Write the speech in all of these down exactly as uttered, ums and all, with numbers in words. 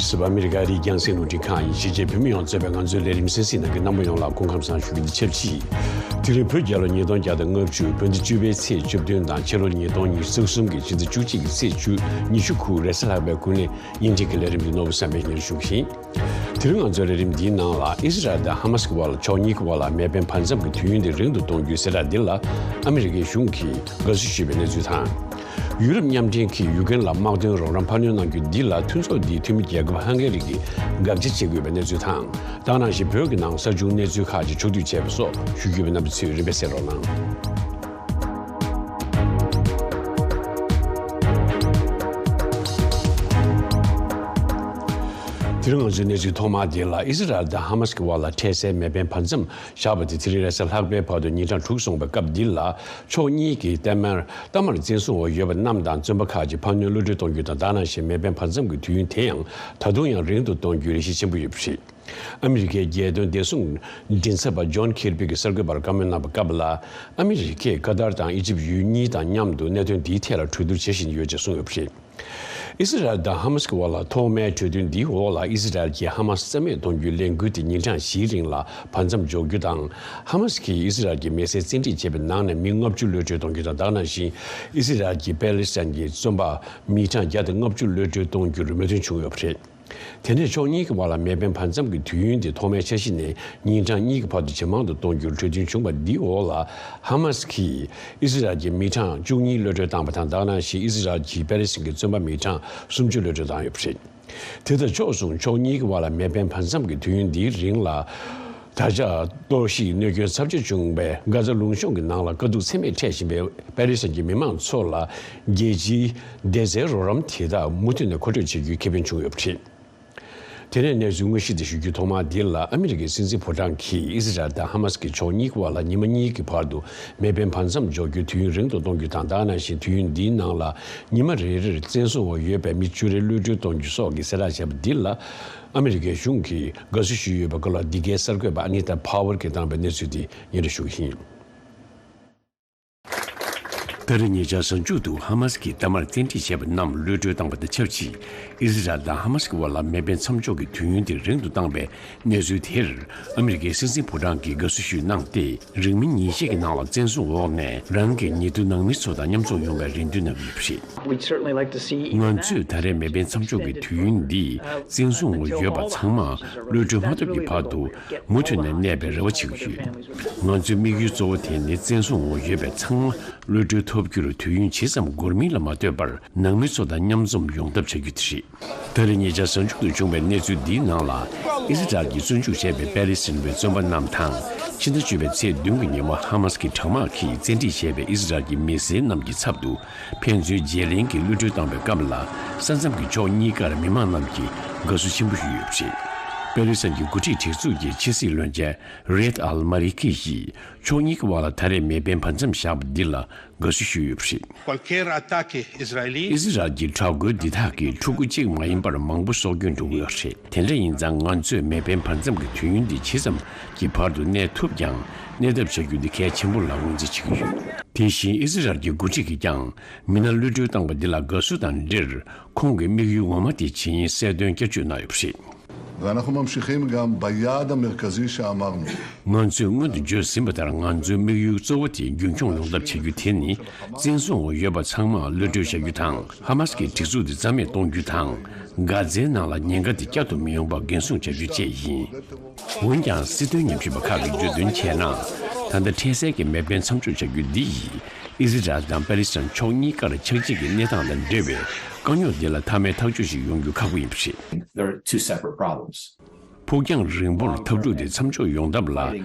སུ་བ་ཨ་མི་རི་ཀ་རི་རྒྱང་སྲིང་རླུང་འཕྲིན་ཁང་ཡིན། གཞིས་བྱེས་བོད་མི་ཡོངས་གཙོས་པའི་ང་ཚོའི་ལས་རིམ་གསན་གཟིགས་གནང་མཁན་རྣམ་པ་ཡོངས་ལ་སྐུ་ཁམས་བཟང་ཞུ་རྒྱུ་དང་ཆབས་ཅིག་དེ་རིང་བོད་རྒྱལ་ལོ་ཉིས་སྟོང་བརྒྱ་དང་ལྔ་བཅུ་བོད་ཟླ་བཅུ་པའི་ཚེས་བཅུ་བདུན་དང་ཕྱི་ལོ་ཉིས་སྟོང་ཉི་ཤུ་རྩ་གསུམ་གྱི་ཕྱི་ཟླ་བཅུ་གཅིག་གི་ཚེས་བཅུ་ཉི་ཤུ་དགུ་རེས་གཟའ་ལྷག་པའི་གུང་ནས་བརྙན་འཕྲིན་གྱི་ལས་རིམ་འདི་ནོར་བུ་བསམ་འཕེལ་གྱིས་སྙན་སྒྲོན་ཞུ་གི་ཡིན། དེ་རིང་ང་ཚོའི་ལས་རིམ་འདིའི་ནང་ལ་ཨི་ཟི་རལ་དང་ཧ་མ་སི་གི་བར་ལ་ཕྱོགས་གཉིས་ཀྱི་བར་ལ་མེ་འཕེན་བར་མཚམས་ཀྱི་དུས་ཡུན་དེ་རིང་དུ་གཏོང་རྒྱུའི་གསལ་བསྒྲགས་འདི་ལ་ཨ་མི་རི་ཀའི་གཞུང་གིས་དགའ་བསུ་ཞུས་པའི་གནས་ཚུལ་དང་། ཡུ་རོབ་མཉམ་འབྲེལ་གྱིས་ཡུ་ཀེ་རེན་ལ་དམག་དོན་རོགས་རམ་འཕར་སྣོན་གནང་རྒྱུ་འདི་ལ་མཐུན་ཚོགས་འདིའི་འཐུས་མི་རྒྱལ་ཁབ་ཧང་ག་རི་གིས་དགག་བྱ་བྱེད་དགོས་པའི་གནས་ཚུལ་དང་། ད་ག་ནང་བཞིན་བོད་ཀྱི་ནང་གསར་བྱུང་གནས་ཚུལ་ཁག་ཅིག་ཕྱོགས་བསྡུས་བྱས་པ་སོགས་ཞུ་རྒྱུ་ཡོད་པས་རྣམ་པ་ཚོས་རིམ་པས་གསན་རོགས་གནང་། དེ་རིང་ང་ཚོའི་གནས་ཚུལ་ཐོག་མ་དེ་ལ་ཨི་ཟི་རལ་དང་ཧ་མ་སི་གི་བར་ལ་འཕྲལ་སེལ་མེ་འཕེན་བར་མཚམས་བཞག་པ་དེ་དེ་རིང་རེས་གཟའ་ལྷག་པའི་བར་དུ་ཉིན་གྲངས་དྲུག་སོང་བའི་སྐབས་འདི་ལ་ཕྱོགས་གཉིས་ཀྱིས་གཏའ་མར་གཏའ་མར་བཙན་བཟུང་འོག་ཡོད་པ་རྣམས་དང་བཙོན་པ་ཁག་ཅིག་ཕར་སྣོན་གློད་གྲོལ་གཏོང་རྒྱུ་དང་། ད་ག་ནང་བཞིན་མེ་འཕེན་བར་མཚམས་ཀྱི་དུས་ཡུན་དེ་ཡང་ད་དུང་ཡང་རིང་དུ་གཏོང་རྒྱུའི་རེ་ཞིག་ཆེན་པོ་ཡོད་པ་རེད། ཨ་མི་རི་ཀའི་རྒྱལ་དོན་བདེ་སྲུང་མགྲིན་ཚབ་པ་ཇོན་ཁིར་པི་གིས་གསར་འགོད་པར་བཀའ་མོལ་གནང་བའི་སྐབས་ལ། ཨ་མི་རི་ཀས་ཀ་ཏར་དང་ཨི་ཇིབ་ཡུལ་གཉིས་དང་མཉམ་དུ་གནད་དོན་འདིའི་ཐད་ལ་གྲོས་བསྡུར་བྱེད་བཞིན་ཡོད་ཅེས་གསུངས་ཡོད་པ་རེད། ཨི་སི་རལ་དང་ཧ་མ་སི་གི་བར་ལ་ཐོག་མའི་གྲོས་མཐུན་འདིའི་འོག་ལ་ཨི་སི་རལ་གྱིས་ཧ་མ་སི་རྩ་མེད་གཏོང་རྒྱུའི་ལས་འགུལ་དེ་ཉིན་གྲངས་བཞིའི་རིང་ལ་བར་མཚམས་འཇོག་རྒྱུ་དང་། ཧ་མ་སི་གིས་ཨི་སི་རལ་གྱི་མི་སེར་བཙན་ཁྲིད་བྱས་པའི་ནང་ནས་མི་ལྔ་བཅུ་གློད་གྲོལ་གཏོང་རྒྱུ་དང་། ད་ག་ནང་བཞིན་ཨི་སི་རལ་གྱིས་པེ་ལི་སི་ཐན་གྱི་བཙོན་པ་མི་གྲངས་བརྒྱ་དང་ལྔ་བཅུ་གློད་གྲོལ་གཏོང་རྒྱུར་མོས་མཐུན་བྱུང་ཡོད་པ་རེད། དེ་ནས་ཕྱོགས་གཉིས་ཀྱི་བར་ལ་མེ་འཕེན་བར་མཚམས་ཀྱི་དུས་ཡུན་དེ་ཐོག་མའི་འཆར་གཞི་ནས་ཉིན་གྲངས་གཉིས་ཀྱི་བར་དུ་ཇེ་མང་དུ་གཏོང་རྒྱུར་གྲོས་མཐུན་བྱུང་བ་འདིའི་འོག་ལ། ཧ་མ་སི་གིས་ཨི་སི་རལ་གྱི་མི་གྲངས་བཅུ་གཉིས་གློད་གྲོལ་བཏང་བ་དང་། ད་ག་ནང་བཞིན་ཨི་སི་རལ་གྱིས་པེ་ལི་སི་ཐན་གྱི་བཙོན་པ་མི་གྲངས་སུམ་ཅུ་གློད་གྲོལ་བཏང་ཡོད་པ་རེད། དེ་དང་ཕྱོགས་མཚུངས་ཕྱོགས་གཉིས་ཀྱི་བར་ལ་མེ་འཕེན་བར་མཚམས་ཀྱི་དུས་ཡུན་འདིའི་རིང་ལ། ད་ཆ་གཏོར་བཤིག་གནོད་སྐྱོན་ཚབས་ཆེ་བྱུང་བའི་གྷ་ཛ་ལུང་གཤོང་གི་ནང་ལ་དཀའ་སྡུག་ཚད་མེད་འཕྲད་བཞིན་པའི་པེ་ལི་སི་ཐན་གྱི་མི་མང་ཚོ་ལ་རྒྱལ་སྤྱིའི་བདེ་རྩའི་རོགས་རམ་དེ་དག་མུ་མཐུད་ནས་མཁོ་སྤྲོད་བྱེད་རྒྱུའི་ཁེ་ཕན་བྱུང་ཡོད་པ་རེད། དེ་ནས་གནས་ཚུལ་དངོས་གཞི་དེ་ཞུ་རྒྱུའི་ཐོག་མ་འདི་ལ། ཨ་མི་རི་ཀའི་སྲིད་འཛིན་ཕོ་བྲང་གིས་ཨི་སི་རལ་དང་ཧ་མ་སི་གི་ཕྱོགས་གཉིས་ཀྱི་བར་ལ་ཉི་མ་གཉིས་ཀྱི་བར་དུ་མེ་འཕེན་བར་མཚམས་འཇོག་རྒྱུའི་དུས་ཡུན་རིང་དུ་གཏོང་རྒྱུ་དང་། ད་ག་ནང་བཞིན་དུས་ཡུན་འདིའི་ནང་ལ་ཉི་མ་རེ་རེར་བཙན་བཟུང་འོག་ཡོད་པའི་མི་བཅུ་རེ་གློད་གྲོལ་གཏོང་རྒྱུ་སོགས་ཀྱི་གསལ་བསྒྲགས་བྱས་པ་འདི་ལ། ཨ་མི་རི་ཀའི་གཞུང་གིས་དགའ་བསུ་ཞུས་ཡོད་པའི་སྐོར་ལ་འདི་གའི་གསར་འགོད་པ་ཨ་ནི་ཏཱ་ཕ་ཝར་གྱིས་བཏང་བའི་གནས་ཚུལ་དེ་སྙན་སྒྲོན་ཞུ་གི་ཡིན། ད་རེས་ཉེ་ཆར་གཟའ་མཇུག་ཏུ་ཧ་མ་སི་གིས་གཏའ་མར་བཙན་ཁྲིད་བྱས་པ་རྣམས་གློད་གྲོལ་བཏང་བ་དང་ཆབས་ཅིག་ཨི་སི་རལ་དང་ཧ་མ་སི་གི་བར་ལ་མེ་འཕེན་མཚམས་འཇོག་གི་དུས་ཡུན་དེ་རིང་དུ་བཏང་བའི་གནས་ཚུལ་དེར། ཨ་མི་རི་ཀའི་སྲིད་འཛིན་ཕོ་བྲང་གིས་དགའ་བསུ་ཞུས་གནང་སྟེ། རིང་མིན་ཉིན་ཤས་ཀྱི་ནང་ལ་བཙན་བཟུང་འོག་ནས་རང་གི་ཉེ་དུ་ནང་མི་ཚོ་དང་མཉམ་འཛོམས་ཡོང་བའི་རེ་འདུན་གནང་གི་ཡོད་པ་རེད། We'd certainly like to see ང་ཚོས་ད་རེས་མེ་འཕེན་མཚམས་འཇོག་གི་དུས་ཡུན་འདི་བཙན་བཟུང་འོག་ཡོད་པ་ཚང་མ་གློད་གྲོལ་མ་ཐོབ་ཀྱི་བར་དུ་མུ་མཐུད་ནས་གནས་པའི་རེ་བ་བྱེད་ཀྱི་ཡོད། ང་ཚོའི་དམིགས་ཡུལ་གཙོ་བོ་དེ་ནི་བཙན་བཟུང་འོག་ཡོད་པའི་ཚང་མ་གློད་གྲོལ་ཐོབ་རྒྱུར་དུས་ཡུན་ཇི་ཙམ་འགོར་མིན་ལ་མ་ལྟོས་པར་ནང་མི་ཚོ་དང་མཉམ་འཛོམས་ཡོང་ཐབས་བྱ་རྒྱུ་དེ་རེད། ད་རེས་ཉེ་ཆར་གཟའ་མཇུག་ཏུ་བྱུང་བའི་གནས་ཚུལ་འདིའི་ནང་ལ། ཨི་སི་རལ་གྱིས་བཙོན་འཇུག་བྱས་པའི་པེ་ལི་སི་ཐན་པའི་བཙོན་པ་རྣམས་དང་། ཕྱི་ཟླ་བཅུ་པའི་ཚེས་བདུན་གྱི་ཉིན་མོ་ཧ་མ་སི་གི་དྲག་དམག་གིས་བཙན་ཁྲིད་བྱས་པའི་ཨི་སི་རལ་གྱི་མི་སེར་རྣམས་ཀྱི་ཚབ་ཏུ་ཕན་ཚུན་བརྗེ་ལེན་གྱིས་གློད་གྲོལ་བཏང་བའི་སྐབས་ལ། ས་མཚམས་ཀྱི་ཕྱོགས་གཉིས་ཀར་མི་མང་རྣམས་ཀྱིས་དགའ་བསུ་ཆེན་པོ་ཞུས་ཡོད་པ་རེད། པེ་ལི་སི་ཐན་གྱི་འགོ་ཁྲིད་སྒྲིག་འཛུགས་ཀྱི་ཕྱི་སྲིད་བློན་ཆེན་རེད་ཨལ་མ་རི་ཁི་ཡིས་ཕྱོགས་གཉིས་ཀྱི་བར་ལ་ད་རེས་མེ་འཕེན་བར་མཚམས་བཞག་པ་འདི་ལ་དགའ་བསུ་ཞུས་ཡོད་པ་རེད། Cualquier ataque israelí ཨི་སི་རལ་གྱི་དྲག་རྒོལ་འདི་དག་གིས་ཕྲུ་གུ་གཅིག་མ་ཡིན་པར་མང་པོ་སྲོག་སྐྱོན་འགྲོ་གི་ཡོད་རེད། དེ་འདྲ་ཡིན་ཙང་ང་ཚོས་མེ་འཕེན་བར་མཚམས་ཀྱི་དུས་ཡུན་འདི་ཇི་ཙམ་གྱི་བར་དུ་གནས་ཐུབ་ཀྱང་གནས་ཐབས་བྱ་རྒྱུ་འདི་གལ་ཆེན་པོ་ལ་ངོས་འཛིན་བྱེད་ཀྱི་ཡོད། དེ་བཞིན་ཨི་སི་རལ་གྱི་འགོ་ཁྲིད་ཀྱིས་ཀྱང་མི་སྣ་གློད་གྲོལ་བཏང་བ་འདི་ལ་དགའ་བསུ་དང་འབྲེལ། ཁོང་གི་དམིགས་ཡུལ་ངོ་མ་དེ་ཇི་ཡིན་གསལ་སྟོན་བསྐྱར་བརྗོད་གནང་ཡོད་པ་རེད། ואנחנו ממשיכים גם ביעד המרכזי שאמרנו. ང་ཚོས་སྔོན་དུ་བརྗོད་ཟིན་པ་ལྟར་ང་ཚོའི་དམིགས་ཡུལ་གཙོ་བོ་དེ་རྒྱུན་འཁྱོངས་ཡོང་ཐབས་བྱ་རྒྱུ་དེ་ནི་བཙན་བཟུང་འོག་ཡོད་པ་ཚང་མ་གློད་གྲོལ་བྱ་རྒྱུ་དང་། ཧ་མ་སི་གི་སྒྲིག་འཛུགས་དེ་རྩ་མེད་གཏོང་རྒྱུ་དང་། གྷ་ཛའི་ནང་ལ་ཉེན་ཁ་དེ་བསྐྱར་དུ་མི་ཡོང་བར་འགན་སྲུང་བྱ་རྒྱུ་བཅས་ཡིན། འོན་ཀྱང་སྲིད་དོན་ཉམས་ཞིབ་པ་ཁག་གིས་བརྗོད་དོན་བྱས་ན། ད་ལྟ་འཕྲལ་སེལ་གྱི་མེ་འཕེན་མཚམས་འཇོག་བྱ་རྒྱུ་འདི་ཡིས་ཨི་སི་རལ་དང་པེ་ལི་སི་ཐན་ཕྱོགས་གཉིས་ཀར་ཆགས་འཇིག་གི་གནས་སྟངས་དང་འབྲེལ་བའི་དཀའ་རྙོག་འདི་ལ་མཐའ་མའི་ཐག་གཅོད་ཞིག་ཡོང་རྒྱུ་ཁག་པོ་ཡིན་པ་རེད། There are two separate problems. ཕུགས་རྒྱང་རིང་པོར་འཐབ་འཁྲུག་དེ་མཚམས་འཇོག་ཡོང་ཐབས་ལ་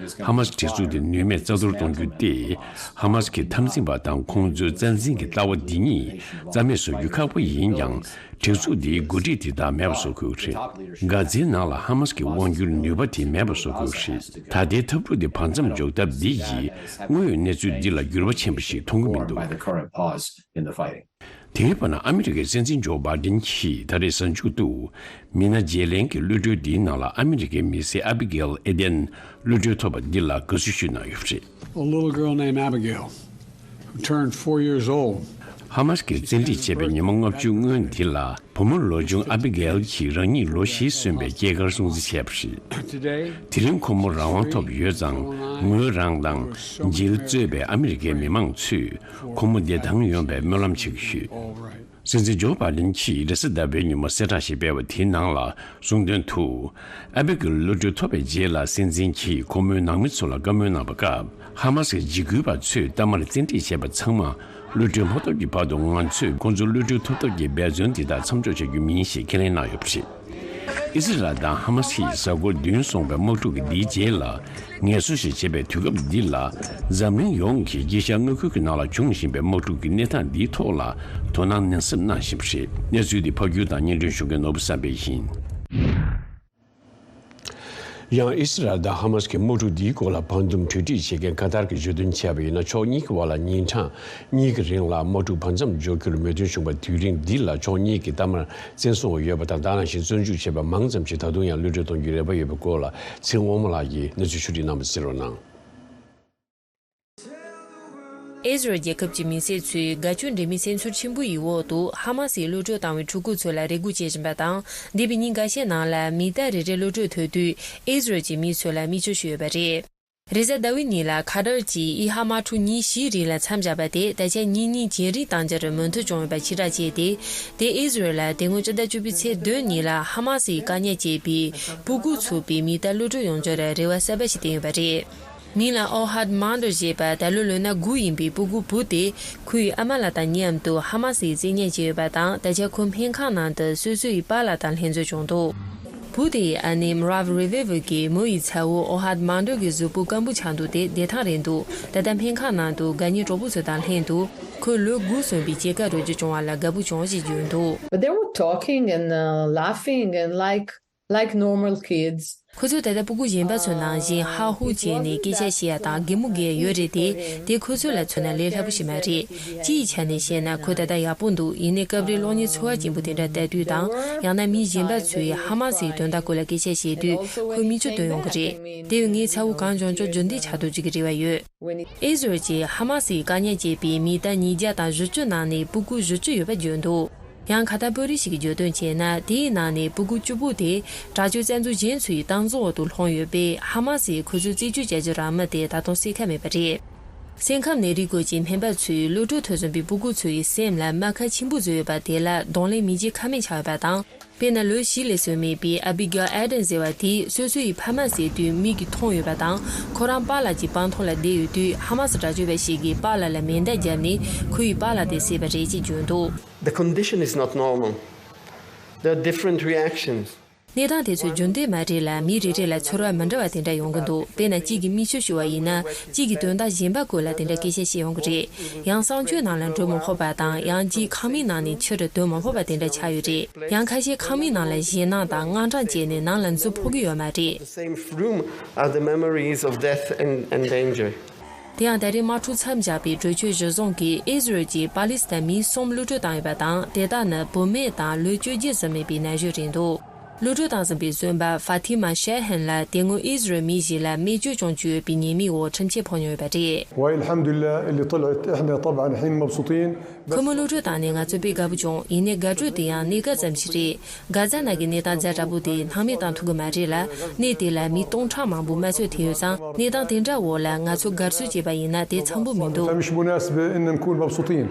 ཧ་མ་སི་སྒྲིག་འཛུགས་དེ་ནུས་མེད་རྩ་གཏོར་གཏོང་རྒྱུ་སྟེ། ཧ་མ་སི་གི་འཐབ་འཛིང་པ་དང་ཁོང་ཚོའི་རྩ་འཛིན་གྱི་ལྟ་བ་འདི་གཉིས་རྩ་མེད་བཟོ་རྒྱུ་ཁག་པོ་ཡིན་ཀྱང་། སྒྲིག་འཛུགས་འདིའི་འགོ་ཁྲིད་དེ་དག་མེད་པ་བཟོ་དགོས་རེད། གྷ་ཛའི་ནང་ལ་ཧ་མ་སི་གི་དབང་སྒྱུར་ནུས་པ་དེ་མེད་པ་བཟོ་དགོས་རེད། ད་ལྟའི་འཐབ་འཁྲུག་འདི་བར་མཚམས་འཇོག་ཐབས་འདི་ཡིས་དངོས་ཡོད་གནས་ཚུལ་འདི་ལ་འགྱུར་བ་ཕྱིན་པ་ཞིག་མཐོང་གི་མི་འདུག By the current pause in the fighting. དེའི་བར་ན་ཨ་མི་རི་ཀའི་སྲིད་འཛིན་ཇོ་བྷའི་ཌེན་གྱིས་ད་རེས་གཟའ་མཇུག་ཏུ་མི་སྣ་བརྗེ་ལེན་གྱི་གློད་གྲོལ་འདིའི་ནང་ལ་ཨ་མི་རི་ཀའི་མི་སེར་ཨ་བི་གེལ་ཨེ་ཏན་གློད་གྲོལ་ཐོབ་པ་འདི་ལ་དགའ་བསུ་ཞུས་གནང་ཡོད་པ་རེད། A little girl named Abigail, who turned four years old. ཧ་མ་སི་གིས་བཙན་ཁྲིད་བྱས་པའི་ཉིན་མོ་ལྔ་བཅུ་སྔོན་འདི་ལ། བུ་མོ་ལོ་ཆུང་ཨ་བི་གེལ་གྱིས་རང་ཉིད་ལོ་བཞི་སོན་པའི་སྐྱེས་སྐར་སྲུང་བརྩི་བྱས་པ་རེད། དེ་རིང་ཁོ་མོ་རང་དབང་ཐོབ་ཡོད་ཙང་། ངོས་རང་དང་། འཇིལ་གཙོས་པའི་ཨ་མི་རི་ཀའི་མི་མང་ཚོས་ཁོ་མོ་བདེ་ཐང་ཡོང་བའི་སྨོན་ལམ་བྱེད་ཀྱི་ཡོད། སྲིད་འཛིན་ཇོ་བྷ་དན་གྱིས་རེས་གཟའ་ཟླ་བའི་ཉིན་མོ་གསལ་བསྒྲགས་ཤིག་སྤེལ་བ་དེའི་ནང་ལ། གསུངས་དོན་དུ། ཨ་བི་གི་གློད་གྲོལ་ཐོབ་པའི་རྗེས་ལ་སྲིད་འཛིན་གྱིས་ཁོ་མོའི་ནང་མི་ཚོ་ལ་བཀའ་མོལ་གནང་བ་སྐབས། ཧ་མ་སི་གི་འཇིགས་སྐུལ་བ་ཚོས་གཏའ་མར་བཙན་ཁྲིད་བྱས་པ་ཚང་མ་གློད་གྲོལ་མ་ཐོབ་ཀྱི་བར་དུ་ང་ཚོས་ཁོང་ཚོ་གློད་གྲོལ་ཐོབ་ཐབས་ཀྱི་འབད་བརྩོན་འདི་དག་མཚམས་འཇོག་བྱ་རྒྱུ་མིན་ཞེས་ཁས་ལེན་གནང་ཡོད་པ་རེད། ཨི་སི་རལ་དང་ཧ་མ་སི་གིས་གཟའ་འཁོར་བདུན་སོང་བའི་དམག་འཁྲུག་གི་འདིའི་རྗེས་ལ། ངལ་གསོ་ཞིག་བྱེད་པའི་དུས་སྐབས་འདི་ལ། འཛམ་གླིང་ཡོངས་ཀྱིས་དཀྱིལ་ཤར་མངའ་ཁུལ་གྱི་ནང་ལ་འབྱུང་བཞིན་པའི་དམག་འཁྲུག་གི་གནས་སྟངས་འདིའི་ཐོག་ལ་དོ་སྣང་ནན་གསབ་གནང་བཞིན་པ་རེད། གནས་ཚུལ་འདི་ཕབ་སྒྱུར་དང་སྙན་སྒྲོན་ཞུ་མཁན་ནོར་བུ་བསམ་འཕེལ་ཡིན། ཡང་ཨི་སི་རལ་དང་ཧ་མ་སི་གི་དམག་འཁྲུག་འདིའི་སྐོར་ལ་བང་འདུམ་གྲོས་འགྲིག་བྱེད་མཁན་ཁ་ཐར་གྱིས་བརྗོད་དོན་བྱས་པ་ཡིན་ན། ཕྱོགས་གཉིས་ཀྱི་བར་ལ་ཉིན་གྲངས་གཉིས་ཀྱི་རིང་ལ་དམག་འཁྲུག་བར་མཚམས་འཇོག་རྒྱུར་མོས་མཐུན་བྱུང་བ་དེ་རིང་འདི་ལ་ཕྱོགས་གཉིས་ཀྱི་གཏའ་མར་བཙན་བཟུང་ཡོད་པ་དང་། དེ་ནང་བཞིན་བཙོན་འཇུག་བྱས་པ་མང་ཙམ་ཞིག་ད་དུང་ཡང་གློད་གྲོལ་གཏོང་རྒྱུའི་རེ་བ་ཡོད་པའི་སྐོར་ལ་ཚེ་དབང་མོ་ལགས་ཀྱིས་གནས་ཚུལ་ཕྱོགས་བསྒྲིགས་གནང་བ་གསན་རོགས་གནང་། ཨི་ཟི་རལ་རྒྱལ་ཁབ་ཀྱི་མི་སེར་ཚོས་དགའ་སྐྱོ་འདྲེས་མའི་སེམས་ཚོར་ཆེན་པོ་ཡི་འོག་ཏུ་ཧ་མ་སིས་གློད་གྲོལ་བཏང་བའི་ཕྲུ་གུ་ཚོ་ལ་རེ་སྒུག་བྱེད་བཞིན་པ་དང་། འདས་པའི་ཉིན་འགའ་ཤས་ནང་ལ་མི་གཏའ་རེ་རེ་གློད་གྲོལ་ཐོབ་དུས། ཨི་ཟི་རལ་གྱི་མི་ཚོ་ལ་མིག་ཆུ་ཤོར་ཡོད་པ་རེད། རེས་གཟའ་ཟླ་བའི་ཉིན་ལ་ཁ་ཏར་གྱིས་ཨི་ཧ་དམག་འཁྲུག་ཉིན་བཞིའི་རིང་ལ་མཚམས་བཞག་པ་དེ་ད་ཆ་ཉིན་གཉིས་རྗེས་རིང་གཏང་རྒྱུར་མོས་མཐུན་བྱུང་ཡོད་པ་ཕྱིར་བསྒྲགས་བྱས་ཏེ། དེ་ཨི་ཟི་རལ་ལ་དེ་སྔོན་ཕྱི་ཟླ་བཅུ་པའི་ཚེས་བདུན་ཉིན་ལ་ཧ་མ་སིས་བཀག་ཉར་བྱས་པའི་སྤུ་གུ་ཚུད་པའི་མི་གཏའ་གློད་གྲོལ་ཡོང་རྒྱུར་རེ་བ་གསར་པ་ཞིག་བསྟན་ཡོད་པ་རེད། མིང་ལ་ཨོ་ཧད་མཱན་ཏོ་ཞེས་པ་ད་ལོ་ལོ་ན་དགུ་ཡིན་པའི་སྤུ་གུ་བུ་དེ། ཁོའི་ཨ་མ་ལགས་དང་མཉམ་དུ་ཧ་མ་སིས་བཙན་ཉར་བྱས་ཡོད་པ་དང་། ད་ཆ་ཁོ་སྨན་ཁང་ནང་དུ་སོ་སོའི་པཱ་ལགས་དང་ལྷན་འཛོམས་བྱུང་འདུག་བུ་དེའི་ཨ་ནེ་མ་རབ་རི་ཝེ་ཝི་གིས་མོ་ཡི་ཚ་བོ་ཨོ་ཧད་མཱན་ཏོ་གི་གཟུགས་པོ་སྐམ་པོ་ཆགས་འདུག་དེ་བདེ་ཐང་རེད་འདུག་ད་ལྟ་སྨན་ཁང་ནང་དུ་དགའ་ཉེ་གྲོགས་པོ་ཚོ་དང་ལྷན་དུ་ཁོའི་ལོ་དགུ་སོན་པའི་སྐྱེས་སྐར་རོལ་རྒྱུ་བྱུང་བ་ལ་དགའ་པོ་བྱུང་ཞེས་བརྗོད་འདུག But they were talking and uh, laughing and like like normal kids. ཁོ་ཚོས་ད་ལྟ་སྤུ་གུ་གཞན་པ་ཚོ་ནང་བཞིན་ཧ་ཧུ་བྱས་ནས་སྐད་ཆ་བཤད་ཡ་དང་གད་མོ་བགད་ཡ་ཡོད་རེད་དེ། དེ་ཁོ་ཚོ་ལ་མཚོན་ན་ལས་སླ་པོ་ཞིག་མ་རེད། སྤྱིའི་ཆ་ནས་བཤད་ན་ཁོ་ད་ལྟ་ཡག་པོ་འདུག་ཡིན་ནའི་སྐབས་རེ་གློག་བརྙན་ཚོར་བ་ཅན་པོ་དེ་འདྲ་ལྟ་དུས་དང་། ཡང་ན་མི་གཞན་པ་ཚོས་ཧ་མ་སིའི་དོན་དག་སྐོར་ལ་སྐད་ཆ་བཤད་དུས་ཁོ་མིག་ཆུ་བཏོན་ཡོང་གི་རེད། དེ་བས་ངའི་ཚ་བོ་གང་བྱུང་བྱུང་རྒྱུན་ལྡན་ཆགས་ཐུབ་རྒྱུ་གི་རེ་བ་ཡོད། ཨི་ཟི་རལ་གྱིས་ཧ་མ་སིས་བཀག་ཉར་བྱས་པའི་མི་གཏའ་ཉིས་བརྒྱ་དང་བཞི་བཅུ་ནང་ནས་སྤུ་གུ་བཞི་བཅུ་ཡོད་པ་བརྗོད་འདུག་ཡང་ཁ་ཐར་དཔོན་རིགས་ཤིག་གིས་བརྗོད་དོན་བྱས་ན། དེའི་ནང་ནས་སྤུ་གུ་བཅུ་པོ་དེ་དྲག་སྤྱོད་བཙན་འཛུལ་གཞན་ཚོའི་སྟངས་འཛིན་འོག་ཏུ་ལྷུང་ཡོད་པས། ཧ་མ་སིས་ཁོ་ཚོའི་རྩིས་སྤྱོད་བྱ་རྒྱུ་རག་མིན་དེ་ད་དུང་གསལ་ཁ་མེད་པ་རེད། སེམས་ཁམས་ནད་རིགས་སྐོར་གྱི་སྨན་པ་ཚོས་གློད་གྲོལ་ཐོབ་ཟིན་པའི་སྤུ་གུ་ཚོའི་སེམས་ལ་རྨ་ཁ་ཆེན་པོ་བཟོས་ཡོད་པ་དེ་ལ་གདོང་ལེན་མི་བྱེད་ཁ་མེད་ཆགས་ཡོད་པ་དང་། དཔེར་ན་ལོ་བཞི་ལས་སོན་མེད་པའི་ཨ་བི་གྷེལ་ཨེ་ཌེམ་ཟེར་བ་དེས་སོ་སོ་ཡི་ཕ་མ་བསད་དུས་མིག་གིས་མཐོང་ཡོད་པ་དང་། ཁོ་རང་པཱ་ལགས་ཀྱི་པང་ཐོག་ལ་བསྡད་ཡོད་དུས་ཧ་མ་སི་དྲག་སྤྱོད་པ་ཞིག་གིས་པཱ་ལགས་ལ་མེ་མདའ་བརྒྱབ་ནས་ཁོ་ཡི་པཱ་ལགས་དེ་བསད་པ་རེད་ཅེས་བརྗོད་འདུག The condition is not normal. There are different reactions. གནས་སྟངས་དེ་ཚོ་རྒྱུན་ལྡན་མ་རེད་ལ། མི་རེ་རེ་ལ་ཚོར་བ་མི་འདྲ་བ་དེ་འདྲ་ཡོང་གི་འདུག་དཔེར་ན་གཅིག་གིས་མིག་ཆུ་ཤོར་བ་ཡིན་ན། གཅིག་གིས་དོན་དག་གཞན་པ་སྐོར་ལ་དེ་འདྲ་སྐད་ཆ་བཤད་ཡོང་གི་རེད། ཡང་གསང་སྤྱོད་ནང་ལ་འགྲོ་མི་ཕོད་པ་དང་། ཡང་གཅིག་ཁང་མིག་ནང་ནས་ཕྱིར་ཐོན་མི་ཕོད་པ་དེ་འདྲ་ཆགས་ཡོད་རེད། ཡང་ཁ་ཤས་ཁང་མིག་ནང་ལ་ཞེད་སྣང་དང་དངངས་སྐྲག་བྱས་ནས་ནང་ལ་འཛུལ་ཕོད་ཀྱི་ཡོད་མ་རེད། The same room are the memories of death and, and danger. དེ་ཡང་ད་རེས་དམག་འཁྲུག་མཚམས་བཞག་པའི་གྲོས་ཆོད་གཞིར་བཟུང་གིས་ཨི་ཟི་རལ་གྱིས་པ་ལི་སི་ཐན་མི་གསུམ་གློད་གྲོལ་བཏང་ཡོད་པ་དང་། དེ་དག་ནི་བུད་མེད་དང་ལོ་བཅོ་བརྒྱད་ཙམ་ཡིན་པའི་ན་གཞོན་རེད་འདུག་གློད་གྲོལ་བཏང་ཟིན་པའི་གསོན་པ་ཧྥ་ཐི་མ་ཤེ་ཧན་ལ་དེ་སྔོན་ཨི་ཟི་རལ་མི་ཞིག་ལ་རྨས་སྐྱོན་བྱུང་བཅུག་ཡོད་པའི་ཉེས་མིང་འོག་ཁྲིམས་ཆད་ཕོག་མྱོང་ཡོད་པ་རེད། وهي الحمد لله اللي طلعت، احنا طبعا الحين مبسوطين. ཁོ་མོ་གློད་གྲོལ་བཏང་ནས་ང་ཚོ་དཔེ་དགའ་པོ་བྱུང་། ཡིན་ནའི་དགའ་སྤྲོ་དེ་ཡང་གནས་སྐབས་ཙམ་ཞིག་རེད། གྷ་ཛ་ནང་གི་གནས་སྟངས་ཛ་དྲག་པོ་དེ་སྣང་མེད་བཏང་ཐུབ་ཀྱི་མ་རེད་ལ། གནས་དེ་ལ་མི་སྟོང་ཕྲག་མང་པོ་དམར་གསོད་ཐེབས་ཡོད་ཙང་། གནས་སྟངས་དེ་འདྲ་འོག་ལ་ང་ཚོ་དགའ་བསུ་བྱས་པ་ཡིན་ན་དེ་འཚམ་པོ་མི་འདུག فمش مناسبة إن نكون مبسوطين.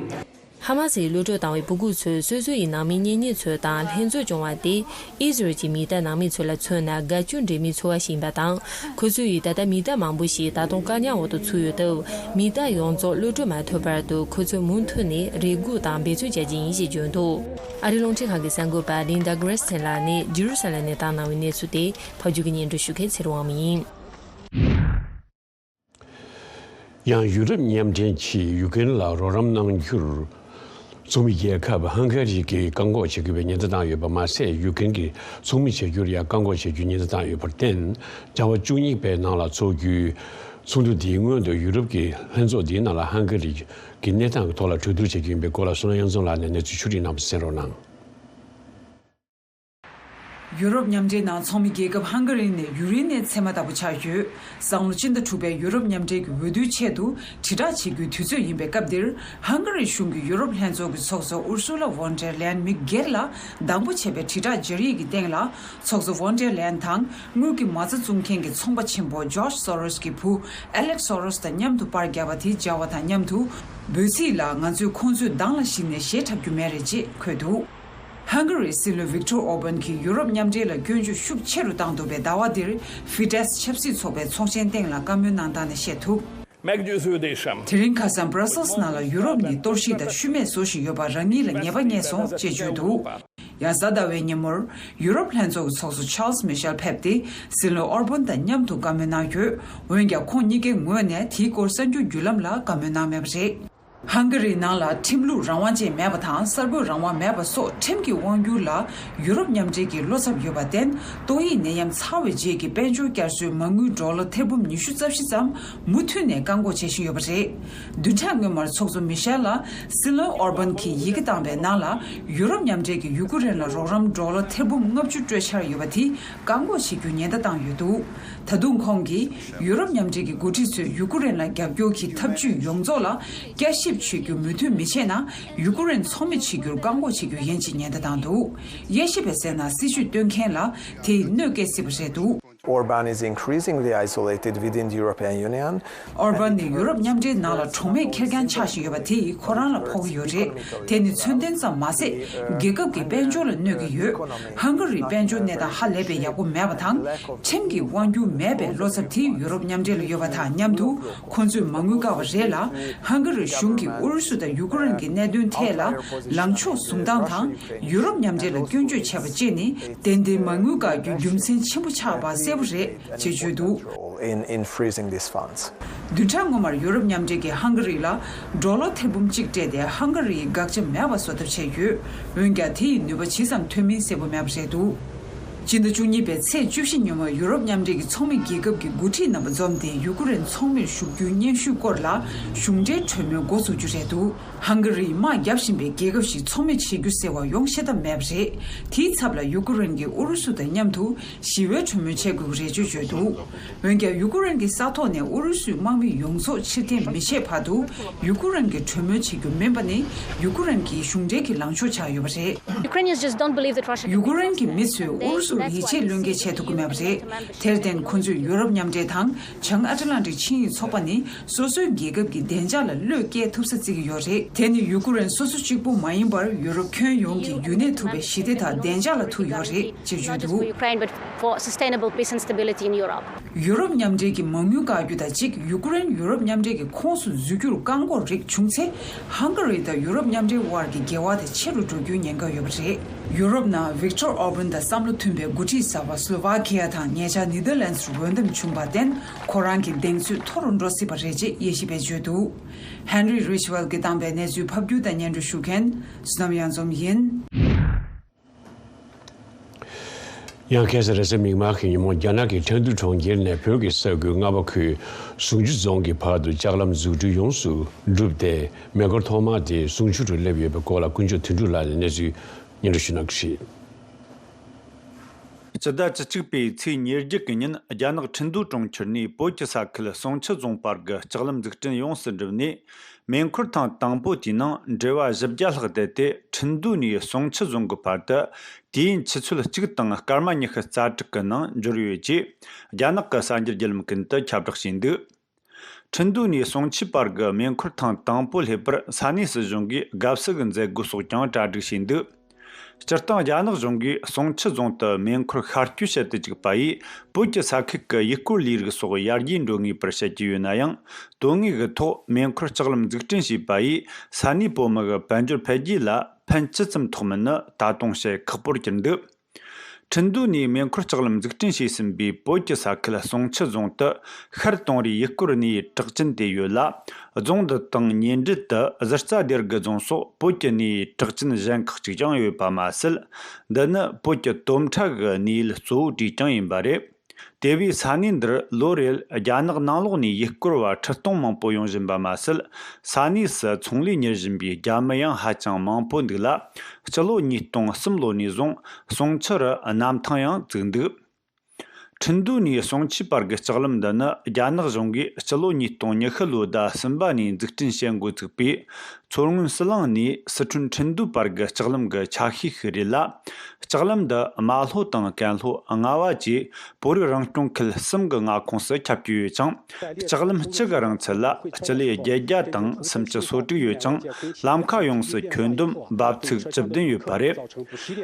ཧ་མ་སིས་གློད་གྲོལ་བཏང་བའི་སྤུ་གུ་ཚོས་སོ་སོ་ཡི་ནང་མི་གཉེན་ཉེ་ཚོ་དང་ལྷན་འཛོམས་བྱུང་བ་དེ། ཨི་ཟི་རལ་གྱི་མི་གཏའ་ནང་མི་ཚོ་ལ་མཚོན་ན་དགའ་སྐྱོ་འདྲེས་མའི་ཚོར་བ་ཞིག་ཡིན་པ་དང་། ཁོ་ཚོ་ཡིས་ད་ལྟ་མི་གཏའ་མང་པོ་ཞིག་ད་དུང་བཀག་ཉར་འོག་ཏུ་ཚུད་ཡོད་སྟབས། མི་གཏའ་ཡོངས་རྫོགས་གློད་གྲོལ་མ་ཐུབ་བར་དུ་ཁོ་ཚོས་མུ་མཐུད་ནས་རེ་སྒུག་དང་འབད་བརྩོན་བྱ་རྒྱུ་ཡིན་ཞེས་བརྗོད་འདུག་ཨ་རིའི་རླུང་འཕྲིན་ཁང་གི་གསར་འགོད་པ་ལིན་ཌ་གྷི་རེ་སི་ཊིན་ལགས་ནི་ཇེ་རུ་སཱ་ལེམ་ནས་བཏང་གནང་བའི་གནས་ཚུལ་དེ་ཕབ་སྒྱུར་གྱིས་སྙན་སྒྲོན་ཞུ་མཁན་ཚེ་རིང་དབང་མོ་ཡིན། ཡང་ཡུ་རོབ་མཉམ་འབྲེལ་གྱིས་ཡུ་ཀེ་རེན་ལ་རོགས་རམ་གནང་རྒྱུར་ཚོགས་མི་རྒྱལ་ཁབ་ཧང་ག་རི་གིས་བཀག་འགོག་བྱེད་དགོས་པའི་ཉེན་བརྡ་བཏང་ཡོད་པ་མ་ཟད། ཡུ་ཀེ་རེན་གྱི་ཚོགས་མི་བྱ་རྒྱུར་ཡང་བཀག་འགོག་བྱེད་རྒྱུའི་ཉེན་བརྡ་བཏང་ཡོད་པར་བརྟེན། ཟླ་བ་བཅུ་གཉིས་པའི་ནང་ལ་འཚོགས་རྒྱུའི་ཚོགས་འདུ་འདིའི་སྔོན་དུ་ཡུ་རོབ་ཀྱི་ལྷན་ཚོགས་འདིའི་ནང་ལ་ཧང་ག་རི་གི་གནས་སྟངས་ཀྱི་ཐོག་ལ་གྲོས་བསྡུར་བྱེད་རྒྱུ་ཡིན་པའི་སྐོར་ལ་བསོད་ནམས་དབྱངས་འཛོམས་ལགས་ནས་གནས་ཚུལ་ཕྱོགས་སྒྲིག་གནང་བ་གསན་རོགས་གནང་། ཡུ་རོབ་མཉམ་འབྲེལ་ནང་ཚོགས་མི་རྒྱལ་ཁབ་ཧང་ག་རི་ནི་ཡུ་རེ་ནི་ཚེར་མ་ལྟ་བུ་ཆགས་ཡོད། སང་ལོ་སྤྱི་ཟླ་དྲུག་པའི་ཡུ་རོབ་མཉམ་འབྲེལ་གྱི་འོས་བསྡུའི་ཆེད་དུ་དྲིལ་བསྒྲགས་བྱེད་རྒྱུའི་དུས་ཚོད་ཡིན་པའི་སྐབས་འདིར། ཧང་ག་རི་གཞུང་གི་ཡུ་རོབ་ལྷན་ཚོགས་ཀྱི་ཚོགས་གཙོ་ཨུར་སུ་ལ་ཝོན་ཌེར་ལེན་མི་སྒེར་ལ་སྡང་པོ་བྱས་པའི་དྲིལ་བསྒྲགས་སྦྱར་ཡིག་གི་སྟེང་ལ། ཚོགས་གཙོ་ཝོན་ཌེར་ལེན་དང་དངུལ་གྱི་མ་རྩ་བཙུགས་མཁན་གྱི་ཚོང་པ་ཆེན་པོ་ཇོརྗ་སོ་རོས་ཀྱི་བུ་ཨེ་ལེག་སོ་རོས་དང་མཉམ་དུ་པར་བརྒྱབ་པ་དེ་སྦྱར་བ་དང་མཉམ་དུ། འབོད་ཚིག་ལ། ང་ཚོས་ཁོང་ཚོའི་གདངས་ལ་གཞིགས་ནས་གཞས་འཁྲབ་རྒྱུ་མེད་རེད་ཅེས་འཁོད་འདུག་ཧང་ག་རིའི་སྲིད་བློན་ཝིག་ཏོར་ཨོར་བན་གྱིས་ཡུ་རོབ་མཉམ་འབྲེལ་ལ་སྐྱོན་བརྗོད་ཤུགས་ཆེ་རུ་བཏང་འདུག་པའི་ཟླ་བ་འདིར་ཧྥི་ཏེས་ཆབ་སྲིད་ཚོགས་པའི་ཚོགས་ཆེན་སྟེང་ལ་བཀའ་མོལ་གནང་སྟངས་ནས་ཤེས་ཐུབ། Meggyőződésem. དེ་རིང་ཁ་སང་Brussels་ནང་ལ་ཡུ་རོབ་ནི་གཏོར་བཤིག་དང་ཤུལ་མེད་བཟོ་བཞིན་ཡོད་པ་རང་ཉིད་ལ་ངེས་པ་རྙེད་སོང་ཅེས་བརྗོད་འདུག་ཡ་གཟའ་ཟླ་བའི་ཉིན་མོར་ཡུ་རོབ་ལྷན་ཚོགས་ཀྱི་ཚོགས་གཙོ་Charles Michel་ཕེབས་ཏེ་སྲིད་བློན་ཨོར་བན་དང་མཉམ་དུ་བཀའ་མོལ་གནང་ཡོད། འོན་ཀྱང་ཁོང་གཉིས་ཀའི་ངོས་ནས་དེའི་སྐོར་གསར་འགྱུར་བརྒྱུད་ལམ་ལ་བཀའ་མོལ་གནང་མེད་པ་རེད། ཧང་ག་རིའི་ནང་ལ་ཁྲིམས་ལུགས་རང་དབང་ཅན་མེད་པ་དང་གསར་འགོད་རང་དབང་མེད་པ་སོགས་ཁྲིམས་ཀྱི་དབང་སྒྱུར་ལ་ཡུ་རོབ་མཉམ་འབྲེལ་གྱི་བློ་འཚབ་ཡོད་པར་བརྟེན། ཏོག་དབྱིབས་ནད་ཡམས་ཚར་བའི་རྗེས་ཀྱི་དཔལ་འབྱོར་བསྐྱར་གསོའི་མ་དངུལ་ཌོ་ལར་ཐེར་འབུམ་ཉི་ཤུ་རྩ་བཞི་ཙམ་མུ་མཐུད་ནས་བཀག་འགོག་བྱེད་བཞིན་ཡོད་པ་རེད། བདུན་ཕྲག་སྔོན་མར་ཚོགས་གཙོ་མི་ཤེལ་ལ་སྲིད་བློན་ཨོར་བན་གྱིས་ཡི་གེ་བཏང་བའི་ནང་ལ་ཡུ་རོབ་མཉམ་འབྲེལ་གྱིས་ཡུ་ཀེ་རེན་ལ་རོགས་རམ་ཌོ་ལར་ཐེར་འབུམ་ལྔ་བཅུ་སྤྲོད་འཆར་ཡོད་པ་དེ་བཀག་འགོག་བྱེད་རྒྱུའི་ཉེན་བརྡ་བཏང་ཡོད་འདུག་ད་དུང་ཁོང་གིས་ཡུ་རོབ་མཉམ་འབྲེལ་གྱི་འགོ་ཁྲིད་ཚོས་ཡུ་ཀེ་རེན་ལ་རྒྱབ་སྐྱོར་གྱི་ཐབས་ཇུས་ཡོངས་རྫོགས་ལ་བསྐྱར་ཞིབ་བྱེད་རྒྱུ་མོས་མཐུན་མི་བྱེད་ན་ཡུ་ཀེ་རེན་ཚོགས་མི་བྱེད་རྒྱུར་བཀག་འགོག་བྱེད་རྒྱུ་ཡིན་ཅེས་ཉེན་བརྡ་བཏང་འདུག་དབྱེ་ཞིབ་པས་གསལ་ན་སྲིད་བྱུས་བཏོན་མཁན་ལ་དེས་གནོད་སྐྱེལ་སྲིད་པ་རེད་འདུག Orban is increasingly isolated within the European Union. ཨོར་བན་ནི་ཡུ་རོབ་མཉམ་འབྲེལ་ནང་ལ་གྲོགས་མེད་ཁེར་རྐྱང་ཆགས་བཞིན་ཡོད་པ་དེ་ཡིས་ཁོ་རང་ལ་ཕོག་གི་ཡོད་རེད། དེ་ནི་མཚོན་དོན་ཙམ་མ་ཟད། རྒྱལ་ཁབ་ཀྱི་དཔལ་འབྱོར་ལ་གནོད་ཀྱི་ཡོད། ཧང་ག་རིའི་དཔལ་འབྱོར་གནས་སྟངས་ཧ་ལས་པའི་ཡག་པོ་མེད་པ་དང་། ཁྲིམས་ཀྱི་དབང་སྒྱུར་མེད་པའི་བློ་འཚབ་དེ་ཡུ་རོབ་མཉམ་འབྲེལ་ལ་ཡོད་པ་དང་མཉམ་དུ། ཁོ་ཚོས་མ་དངུལ་བཀག་པ་རེད་ལ། ཧང་ག་རི་གཞུང་གིས་ཨུ་རུ་སུ་དང་ཡུ་ཀེ་རེན་གྱི་གནད་དོན་ཐད་ལ་ལངས་ཕྱོགས་བཟུང་སྟངས་དང་། ཡུ་རོབ་མཉམ་འབྲེལ་ལ་སྐྱོན་བརྗོད་བྱས་པ་བཅས་ནི་ཏན་ཏན་མ་དངུལ་བཀག་རྒྱུའི་རྒྱུ་མཚན་ཆེན་པོ་ཆགས་པ་གསལ་པོ་རེད་ཅེས་བརྗོད་འདུག In, in freezing these funds. བདུན་ཕྲག་སྔོན་མར་ཡུ་རོབ་མཉམ་འབྲེལ་གྱིས་ཧང་ག་རི་ལ་ཌོ་ལར་ཐེར་འབུམ་གཅིག་སྤྲད་དེ་ཧང་ག་རིའི་དགག་བྱ་མེད་པ་བཟོ་ཐབས་བྱས་ཡོད། འོན་ཀྱང་དེ་ཡི་ནུས་པ་ཇི་ཙམ་ཐོན་མིན་གསལ་པོ་མེད་པ་རེད་འདུག་སྤྱི་ཟླ་བཅུ་གཉིས་པའི་ཚེས་བཅུ་བཞི་ཉིན་མོར་ཡུ་རོབ་མཉམ་འབྲེལ་གྱི་ཚོགས་མི་རྒྱལ་ཁབ་ཀྱི་འགོ་ཁྲིད་རྣམ་པ་འཛོམས་ཏེ་ཡུ་ཀེ་རེན་ཚོགས་མིར་ཞུགས་རྒྱུའི་སྙན་ཞུའི་སྐོར་ལ་གཞུང་འབྲེལ་གྲོས་མོལ་འགོ་ཚུགས་རྒྱུ་རེད་འདུག་ཧང་ག་རིས་དམག་བརྒྱབ་བཞིན་པའི་རྒྱལ་ཁབ་ཞིག་ཚོགས་མི་བྱེད་རྒྱུ་ཟེར་བ་ཡོང་ཤེས་ཐབས་མེད་པ་རེད། དེའི་ཚབ་ལ་ཡུ་ཀེ་རེན་གྱིས་ཨུ་རུ་སུ་དང་མཉམ་དུ་ཞི་བའི་གྲོས་མོལ་བྱེད་དགོས་ཀྱི་རེད་ཅེས་བརྗོད་འདུག་འོན་ཀྱང་ཡུ་ཀེ་རེན་གྱི་ས་ཐོག་ནས་ཨུ་རུ་སུའི་དམག་མི་ཡོངས་རྫོགས་ཕྱིར་འཐེན་མི་བྱེད་བར་དུ་ཡུ་ཀེ་རེན་གྱིས་གྲོས་མོལ་བྱེད་རྒྱུ་མིན་པ་ནི་ཡུ་ཀེ་རེན་གྱི་གཞུང་འབྲེལ་གྱི་ལངས་ཕྱོགས་ཆགས་ཡོད་པ་རེད། Ukrainians just don't believe that Russia can ཡུ་ཀེ་རེན་གྱི་མི་ཚོས་ཨུ་རུ་སུར་ཡིད་ཆེས་བློས་འགེལ་བྱེད་ཐུབ་ཀྱི་མེད་པ་རེད། དེར་བརྟེན་ཁོ་ཚོས་ཡུ་རོབ་མཉམ་འབྲེལ་དང་བྱང་ཨ་ཏི་ལན་ཏིག་ཆིངས་ཡིག་ཚོགས་པ་ནི་སོ་སོའི་རྒྱལ་ཁབ་ཀྱི་བདེ་འཇགས་ལ་བློས་འགེལ་ཐུབ་ས་བརྩི་གི་ཡོད་རེད། དེ་ནི་ཡུ་ཀེ་རེན་སོ་སོ་གཅིག་པུ་མ་ཡིན་པར་ཡུ་རོབ་ཁྱོན་ཡོངས་ཀྱི་རྒྱུན་གནས་ཐུབ་པའི་ཞི་བདེ་དང་བདེ་འཇགས་ལ་ཐུག་ཡོད་རེད་ཅེས་བརྗོད་འདུག Ukraine, but for sustainable peace and stability in Europe. ཡུ་རོབ་མཉམ་འབྲེལ་གྱི་མ་དངུལ་བཀག་རྒྱུ་དང་གཅིག་ཡུ་ཀེ་རེན་ཡུ་རོབ་མཉམ་འབྲེལ་གྱི་ཁོངས་སུ་འཛུལ་རྒྱུར་བཀག་འགོག་རིགས་བྱུང་ཚེ། ཧང་ག་རི་དང་ཡུ་རོབ་མཉམ་འབྲེལ་དབར་གྱི་འགལ་བ་དེ་ཆེ་རུ་འགྲོ་རྒྱུའི་ཉེན་ཁ་ཡོད་པ་རེད། ཡུ་རོབ་ནང་ཝིག་ཏོར་ཨོར་བན་དང་བསམ་བློ་མཐུན་པའི་འགོ་ཁྲིད་གསར་པ་སློ་ཝ་ཁི་ཡ་དང་ཉེ་ཆར་ནེ་དར་ལན་སུར་འོས་འདེམས་བྱུང་བར་བརྟེན། ཁོ་རང་གི་གདེང་ཚོད་མཐོ་རུ་འགྲོ་སྲིད་པ་རེད་ཅེས་དབྱེ་ཞིབ་པས་བརྗོད་འདུག་ཧན་རི་རིཆ་ཝེལ་གྱིས་བཏང་པའི་གནས་ཚུལ་ཕབ་སྒྱུར་དང་སྙན་སྒྲོན་ཞུ་མཁན་བསོད་ནམས་གཡང་འཛོམས་ཡིན། ཡང་ཁ་སང་རེས་གཟའ་མིག་དམར་གྱི་ཉིན་མོ་རྒྱ་ནག་གི་ཁྲེང་ཏུའུ་གྲོང་ཁྱེར་ནས་བོད་ཀྱི་ས་ཁུལ་རྔ་བ་ཁུལ་ཟུང་ཆུ་རྫོང་གི་བར་དུ་ལྕགས་ལམ་འཛུགས་སྐྲུན་ཡོངས་སུ་གྲུབ་སྟེ། མེ་འཁོར་ཐོག་མ་དེ་ཟུང་ཆུ་རུ་སླེབས་ཡོད་པའི་སྐོར་ལ་དཀོན་མཆོག་དོན་གྲུབ་ལགས་ནས་གནས་ཚུལ་སྙན་སྒྲོན་ཞུ་གནང་གི་རེད། སྤྱི་ཟླ་བཅུ་གཅིག་པའི་ཚེས་ཉེར་བརྒྱད་ཀྱི་ཉིན་རྒྱ་ནག་ཁྲིན་ཏུའུ་གྲོང་ཁྱེར་ནས་བོད་ཀྱི་ས་ཁུལ་ཟུང་ཆུ་རྫོང་བར་གྱི་ལྕགས་ལམ་འཛུགས་སྐྲུན་ཡོངས་སུ་གྲུབ་ནས། མེ་འཁོར་ཐེངས་དང་པོ་དེའི་ནང་འགྲུལ་བ་བཞི་བརྒྱ་ལྷག་བསྡད་དེ། ཁྲིན་ཏུའུ་ནས་ཟུང་ཆུ་རྫོང་གི་བར་དུ་དུས་ཡུན་ཆུ་ཚོད་གཅིག་དང་སྐར་མ་ཉི་ཤུ་རྩ་དྲུག་གི་ནང་འབྱོར་ཡོད་ཅེས་རྒྱ་ནག་གི་གསར་འགྱུར་བརྒྱུད་ལམ་ཀུན་ཏུ་ཁྱབ་བསྒྲགས་བྱས་འདུག་ཁྲིན་ཏུའུ་ནས་ཟུང་ཆུ་བར་གྱི་མེ་འཁོར་ཐེངས་དང་པོ་སླེབས་པར་ས་གནས་སྲིད་གཞུང་གིས་དགའ་བསུ་གི་མཛད་སྒོ་སོགས་ཀྱང་གྲ་སྒྲིག་བྱས་འདུག་སྤྱིར་བཏང་རྒྱ་ནག་གཞུང་གིས་ཟུང་ཆུ་རྫོང་དུ་མེ་འཁོར་ཤར་སྐྱོད་བྱེད་དུ་བཅུག་པ་ཡིས་བོད་ཀྱི་ས་ཁུལ་གྱི་ཡུལ་སྐོར་ལས་རིགས་སོགས་ཡར་རྒྱས་འགྲོ་ངེས་པར་བཤད་ཀྱི་ཡོད་ན་ཡང་། དོན་དངོས་ཀྱི་ཐོག་མེ་འཁོར་ལྕགས་ལམ་འཛུགས་སྐྲུན་བྱས་པ་ཡིས་ས་གནས་བོད་མི་གི་དཔལ་འབྱོར་འཕེལ་རྒྱས་ལ་ཕན་ཅི་ཙམ་ཐོགས་མིན་ནི་ད་དུང་བཤད་ཁག་པོར་གྱུར་འདུག་ཁྲིན་ཏུའུ་ནས་མེ་འཁོར་ལྕགས་ལམ་འཛུགས་སྐྲུན་བྱས་ཟིན་པའི་བོད་ཀྱི་ས་ཁུལ་ཟུང་ཆུ་རྫོང་དུ་ཤར་དུང་རིའི་ཡུལ་སྐོར་གནས་ཡུལ་གྲགས་ཅན་དེ་ཡོད་ལ། རྫོང་འདི་དང་ཉེ་འབྲེལ་དུ་གཟི་རྩ་སྡེ་དགུ་རྫོང་སོགས་བོད་ཀྱི་གནས་ཡུལ་གྲགས་ཅན་གཞན་ཁག་ཅིག་ཀྱང་ཡོད་པ་མ་ཟད། འདི་ནི་བོད་ཀྱི་དོམ་ཁྲ་གི་གནས་ཡུལ་གཙོ་བོ་གྲས་ཀྱང་ཡིན་པ་རེད། དེ་བས་ས་གནས་འདིར་ལོ་རེར་རྒྱ་ནག་ནང་ལོགས་ནས་ཡུལ་སྐོར་བ་ཁྲི་སྟོང་མང་པོ་ཡོང་བཞིན་པ་མ་ཟད། ས་གནས་སུ་ཚོང་ལས་གཉེར་བཞིན་པའི་རྒྱ་མི་ཡང་ཧ་ཅང་མང་པོ་འདུག་ལ། སྤྱི་ལོ་ཉིས་སྟོང་གསུམ་ལོ་ནས་བཟུང་གསུང་ཆུ་རུ་གནམ་ཐང་ཡང་བཙུགས་འདུག་ཁྲིན་ཏུའུ་ནས་གསུང་ཆུའི་བར་གྱི་ལྕགས་ལམ་འདི་ནི་རྒྱ་ནག་གཞུང་གིས་སྤྱི་ལོ་ཉིས་སྟོང་ཉི་ཤུ་ལོའི་ཟླ་གསུམ་པ་ནས་འཛུགས་སྐྲུན་བྱེད་འགོ་ཚུགས་པའི་མཚོ་སྔོན་ཟི་ལིང་ནས་སི་ཁྲོན་ཁྲིན་ཏུའུ་བར་གྱི་ལྕགས་ལམ་གྱི་ཆ་ཤས་ཤིག་རེད་ལ། ལྕགས་ལམ་འདི་རྨ་ལྷོ་དང་ཀན་ལྷོ་རྔ་བ་བཅས་བོད་རིགས་རང་སྐྱོང་ཁུལ་གསུམ་གྱི་མངའ་ཁོངས་སུ་ཁྱབ་ཀྱི་ཡོད་ཅིང་། ལྕགས་ལམ་གཅིག་གི་རིང་ཚད་ལ་སྤྱི་ལེ་བརྒྱད་བརྒྱ་དང་སུམ་ཅུ་སོ་དྲུག་ཡོད་ཅིང་། ལམ་ཁ་ཡོངས་སུ་ཁྱོན་བསྡོམས་འབབ་ཚིགས་བཅུ་བདུན་ཡོད་པ་རེད།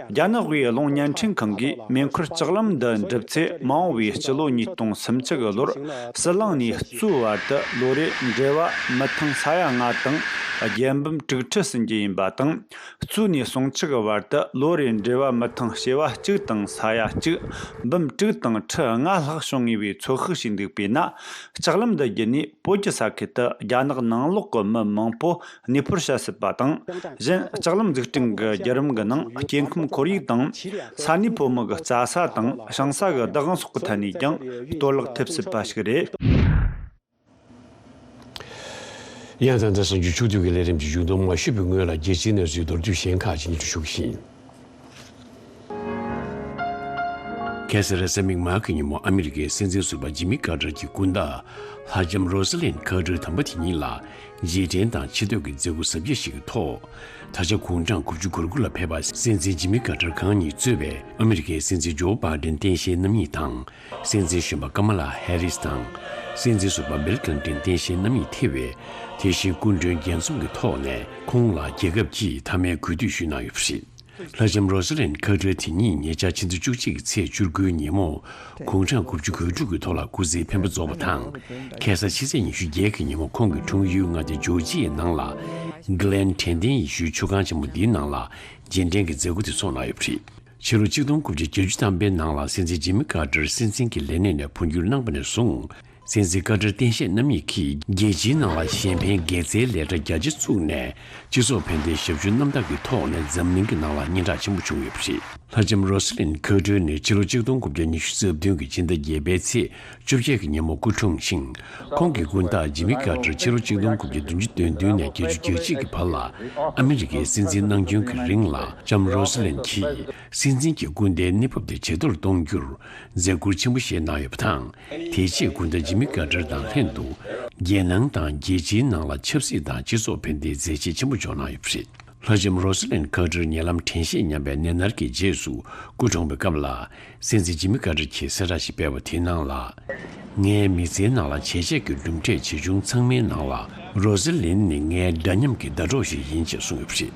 རྒྱ་ནག་དབུས་རླུང་བརྙན་འཕྲིན་ཁང་གིས་མེ་འཁོར་ལྕགས་ལམ་འདི་འགྲུབ་ཚེ། མ་འོངས་པའི་སྤྱི་ལོ་ཉིས་སྟོང་སུམ་ཅུ་གི་ལོར་ཟི་ལིང་ནས་གཙོའི་བར་དུ་ལོ་རེར་འབྲེལ་བ་མི་ཐང་ས་ཡ་ལྔ་དང་རྒྱལ་འབུམ་དྲུག་ཁྲི་ཟིན་རྒྱུ་ཡིན་པ་དང་། གཙོ་ནས་གསུང་ཆུ་གི་བར་དུ་ལོ་རེར་འབྲེལ་བ་མི་ཐང་བྱེ་བ་གཅིག་དང་ས་ཡ་གཅིག་འབུམ་དྲུག་དང་ཁྲི་ལྔ་ལྷག་བྱུང་ངེས་པའི་ཚོད་དཔག་བྱས་འདུག་པས་ན། ལྕགས་ལམ་འདི་བརྒྱུད་ནས་བོད་ཀྱི་ས་ཁུལ་དུ་རྒྱ་ནག་ནང་ལོགས་ཀྱི་མི་མང་པོ་གནས་སྤོར་བྱ་སྲིད་པ་དང་། གཞན་ལྕགས་ལམ་འཛུགས་སྐྲུན་གྱི་བརྒྱུད་རིམ་གྱི་ནང་སྐྱེ་ཁམས་ཁོར་ཡུག་དང་། ས་གནས་ཕོ་མོ་གི་རྩྭ་ས་དང་ཞིང་ས་གི་བདག་དབང་སོགས་ཀྱི་ཐད་ནས་ཀྱང་གཏོར་བརླག་ཐེབས་སྲིད་པ་ཞིག་རེད། ཡང་ད་ལྟ་གསར་འགྱུར་ཕྱོགས་བསྡུས་ཀྱི་ལས་རིམ་གྱི་མཇུག་སྡོམ་མ་ཞུས་པའི་སྔོན་ལ་རྒྱལ་སྤྱིའི་གནས་ཚུལ་མདོར་བསྡུས་གཞན་ཁག་ཅིག་སྙན་སྒྲོན་ཞུ་གི་ཡིན། ཁ་སང་རེས་གཟའ་མིག་དམར་གྱི་ཉིན་མོ་ཨ་མི་རི་ཀའི་སྲིད་འཛིན་ཟུར་པ་ཇི་མི་ཀར་ཏར་གྱི་སྐུ་ཟླ་ལྷ་ལྕམ་རོ་ས་ལིན་ཀར་ཏར་དམ་པ་དེ་ཉིད་ལ་རྗེས་དྲན་དང་ཆེ་བསྟོད་ཀྱི་མཛད་སྒོ་གཟབ་རྒྱས་ཤིག་གི་ཐོག་ད་ཆ་དགུང་གྲངས་དགུ་བཅུ་གོ་དགུ་ལ་ཕེབས་པ་སྲིད་འཛིན་ཇི་མི་ཀར་ཏར་གང་ཉིད་གཙོས་པའི་ཨ་མི་རི་ཀའི་སྲིད་འཛིན་ཇོ་བྷའི་ཌེན་སྟངས་དཔྱལ་རྣམ་གཉིས་དང་། སྲིད་འཛིན་གཞོན་པ་ཀ་མ་ལ་ཧེ་རིས་དང་། སྲིད་འཛིན་ཟུར་པ་བིལ་ཀིལ་ཏན་སྟངས་དཔྱལ་རྣམ་གཉིས་ཐེ་བའི་དེ་བཞིན་སྐུ་མགྲོན་རྒྱས་འཛོམས་ཀྱི་ཐོག་ནས་ཁོང་ལ་རྒྱལ་ཁབ་ཀྱིས་མཐའ་མའི་གུས་འདུད་ཞུས་གནང་ཡོད་པ་རེད། ལྷ་ལྕམ་རོ་ས་ལིན་ཁར་ཏར་དེ་ཉིད་ཉེ་ཆར་ཕྱི་ཟླ་བཅུ་གཅིག་གི་ཚེས་བཅུ་དགུའི་ཉིན་མོ་དགུང་གྲངས་དགུ་བཅུ་གོ་དྲུག་གི་ཐོག་ལ་སྐུ་ཚེའི་འཕེན་པ་རྫོགས་པ་དང་། ཁ་སང་ཕྱི་ཚེས་ཉི་ཤུ་བརྒྱད་ཀྱི་ཉིན་མོ་ཁོང་གི་འཁྲུངས་ཡུལ་མངའ་སྡེ་ཇོར་ཇི་ཡའི་ནང་ལ་གྷི་ལེན་དྲན་རྟེན་ཡེ་ཤུའི་ཆོས་ཁང་ཆེན་མོ་འདིའི་ནང་ལ་རྗེས་དྲན་གྱི་མཛད་སྒོ་དེ་ཚོགས་གནང་ཡོད་པ་རེད། ཕྱི་ལོ་ཆིག་སྟོང་དགུ་བརྒྱ་བརྒྱད་ཅུ་ཐམ་པའི་ནང་ལ་སྲིད་འཛིན་ཇི་མི་ཀར་ཏར་སྲིད་འཛིན་གྱི་ལས་གནས་ནས་འཕོ་འགྱུར་གནང་པ་ནས་བཟུང་། སྲིད་འཛིན་ཀར་ཏར་སྟངས་དཔྱལ་རྣམ་གཉིས་ཀྱིས་རྒྱལ་སྤྱིའི་ནང་ལ་གཞན་ཕན་དགེ་རྩའི་ལས་གྲྭ་རྒྱ་ཆེ་བཙུགས་ནས་སྤྱི་ཚོགས་ཕན་བདེའི་ཞབས་ཞུ་རྣམ་དག་གི་ཐོག་ནས་འཛམ་གླིང་གི་ནང་ལ་སྙན་གྲགས་ཆེན་པོ་བྱུང་ཡོད་པ་རེད། ལྷ་ལྕམ་རོ་ས་ལིན་ཁར་ཏར་ནི་ཕྱི་ལོ་ཆིག་སྟོང་དགུ་བརྒྱ་ཉི་ཤུ་རྩ་བདུན་གྱི་ཕྱི་ཟླ་བརྒྱད་པའི་ཚེས་བཅོ་བརྒྱད་ཀྱི་ཉིན་མོ་སྐུ་འཁྲུངས་ཤིང་། ཁོང་གི་སྐུ་ཟླ་ཇི་མི་ཀར་ཏར་ཕྱི་ལོ་ཆིག་སྟོང་དགུ་བརྒྱ་བདུན་ཅུ་དོན་བདུན་ནས་བརྒྱད་ཅུ་གྱ་གཅིག་གི་བར་ལ་ཨ་མི་རི་ཀའི་སྲིད་འཛིན་གནང་སྐྱོན་གྱི་རིང་ལ་ལྷ་ལྕམ་རོ་ས་ལིན་གྱིས་སྲིད་འཛིན་གྱི་སྐུ་ཟླའི་གནས་བབ་དེ་ཇེ་མཐོར་གཏོང་རྒྱུར་མཛད་ཁུར་ཆེན་པོ་བཞེས་གནང་ཡོད་པ་དང་། དེ་རྗེས་སྐུ་ཟླ་ཇི་མི་ཀར་ཏར་དང་ལྷན་དུ་རྒྱལ་ནང་དང་རྒྱལ་སྤྱིའི་ནང་ལ་ཆབ་སྲིད་དང་སྤྱི་ཚོགས་ཕན་བདེའི་མཛད་རྗེས་ཆེན་པོ་འཇོག་གནང་ཡོད་པ་རེད། ལྷ་ལྕམ་རོ་ས་ལིན་ཁར་ཏར་ཉེ་ལམ་དྲན་ཤེས་ཉམས་པའི་ནད་མནར་གྱི་རྗེས་སུ་སྐུ་གྲོངས་པའི་སྐབས་ལ། སྲིད་འཛིན་ཇི་མི་ཀར་ཏར་གྱིས་གསལ་བསྒྲགས་ཤིག་སྤེལ་བ་དེའི་ནང་ལ། ངའི་མི་ཚེའི་ནང་ལ་བྱས་རྗེས་ཀྱི་གྲུབ་འབྲས་ཇི་བྱུང་ཚང་མའི་ནང་ལ་རོ་ས་ལིན་ནི་ངའི་འདྲ་མཉམ་གྱི་ཟླ་གྲོགས་ཤིག་ཡིན་ཅེས་གསུངས་ཡོད་པ་རེད།